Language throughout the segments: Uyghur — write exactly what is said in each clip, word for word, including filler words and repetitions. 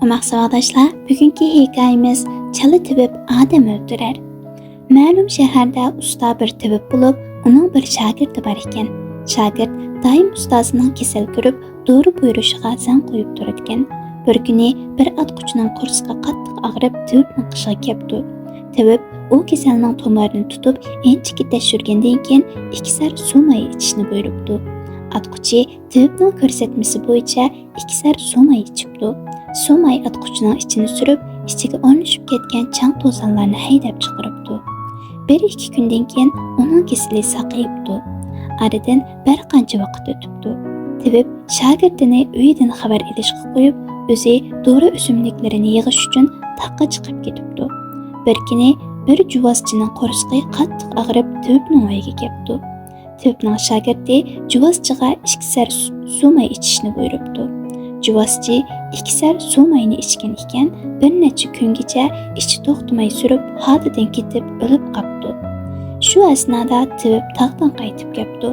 ئوماق ساۋاقداشلار، بۈگۈنكى ھېكايىمىز چالا تېۋىپ ئادەم ئۆلتۈرەر. مەلۇم شەھەردە ئۇستا بىر تېۋىپ بولۇپ، ئۇنىڭ بىر شاگىرتى بار ئىكەن. شاگىرت دائىم ئۇستازىنىڭ كېسەل كۆرۈپ، دورا بۇيرۇشىغا زەڭ قويۇپ تۇرىدىكەن. بىر كۈنى بىر ئاچقۇچىنىڭ قورسىقى قاتتىق ئاغرىپ، تېۋىپنىڭ قېشىغا كەپتۇ. تېۋىپ ئۇ كېسەلنىڭ تومۇرىنى تۇتۇپ، ئىنچىكە تەكشۈرگەندىن كېيىن، ئىككى سەر سۇ ماي ئىچىشنى بۇيرۇپتۇ. ئاچقۇچى تېۋىپنىڭ كۆرسەتمىسى بويىچە ئىككى سەر سۇ ماي ئىچىپتۇ. سۇ ماي ئاچقۇچىنىڭ ئىچىنى سۈرۈپ، ئىچىگە ئورنىشىپ كەتكەن چاڭ-توزانلارنى ھەيدەپ چىقىرىپتۇ. بىر-ئىككى كۈندىن كېيىن ئۇنىڭ كېسىلى ساقىيىپتۇ. ئارىدىن بىر قانچە ۋاقىت ئۆتۈپتۇ. تېۋىپ شاگىرتىنى ئۆيىدىن خەۋەر ئېلىشقا قويۇپ، ئۆزى دورا ئۆسۈملۈكلىرىنى يىغىش ئۈچۈن تاغقا چىقىپ كېتىپتۇ. بىر كۈنى بىر جۇۋازچىنىڭ قورسىقى قاتتىق ئاغرىپ، تېۋىپنىڭ ئۆيىگە كەپتۇ. تېۋىپنىڭ شاگىرتى جۇۋازچىغا ئىككى سەر سۇ، سۇ ماي ئىچىشنى بۇيرۇپتۇ. جۇۋازچى ئىككى سەر سۇ ماينى ئىچكەن ئىكەن، بىر نەچچە كۈنگىچە ئىچى توختىماي سۈرۈپ، ھالىدىن كېتىپ ئۆلۈپ قاپتۇ. شۇ ئەسنادا تېۋىپ تاغدىن قايتىپ كەپتۇ.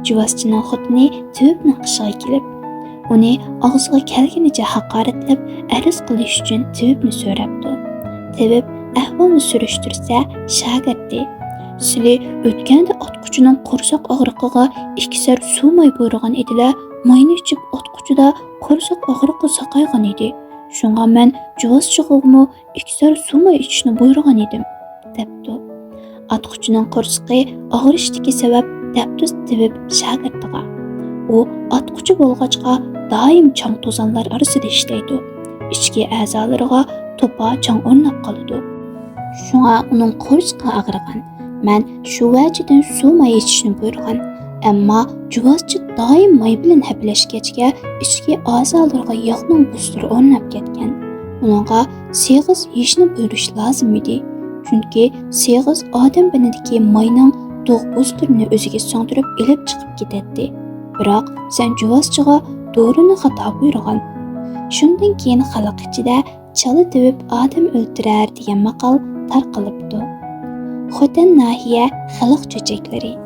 جۇۋازچىنىڭ خوتۇنى تېۋىپنىڭ قېشىغا كېلىپ، ئۇنى ئاغزىغا كەلگىنىچە ھاقارەتلەپ، ئەرز قىلىش ئۈچۈن تېۋىپنى سۆرەپتۇ. تېۋىپ ئەھۋالنى سۈرۈشتۈرسە، شاگىرتى، سىلى ئۆتكەندە ئاچقۇچىنىڭ قورساق ئاغرىقىغا ئىككى سەر سۇ ماي بۇيرۇغان ئىدىلە، ماينى ئىچىپ ئاچقۇچىدا قورساق ئاغرىقى ساقايغان ئىدى. شۇڭا مەن جۇۋازچىغىمۇ ئىككى سەر سۇ ماي ئىچىشنى بۇيرۇغان ئىدىم، دەپتۇ. ئاچقۇچىنىڭ قورسىقى ئاغرىشتىكى سەۋەب، دەپتۇ تېۋىپ شاگىرتىغا. ئۇ ئاچقۇچى بولغاچقا، دائىم چاڭ-توزانلار ئارىسىدا ئىشلەيدۇ. ئىچكى ئەزالىرىغا توپا چاڭ ئورناپ قالىدۇ. شۇڭا ئۇنىڭ قورسىقى ئاغرىغان. مەن شۇ ۋەجىدىن سۇ ماي ئىچىشنى بۇيرۇغان. ئەمما جۇۋازچى دائىم ماي بىلەن ھەپىلەشكەچكە، ئىچكى ئەزالىرىغا ياغنىڭ بۇزلىرى ئورناپ كەتكەن. ئۇنىڭغا سېغىز يېيىشنى بۇيرۇش لازىم ئىدى. چۈنكى سېغىز ئادەم بېنىدىكى ماينىڭ دۇغ بۇزلىرىنى ئۆزىگە سىڭدۈرۈپ ئېلىپ چىقىپ كېتەتتى. بىراق سەن جۇۋازچىغا دورىنى خاتا بۇيرۇغان. شۇندىن كېيىن خەلق ئىچىدە چالا تېۋىپ ئادەم ئۆلتۈرەر دېگەن ماقال تارقىلىپتۇ. خوتەن ناھىيە خەلق چۆچەكلىرى.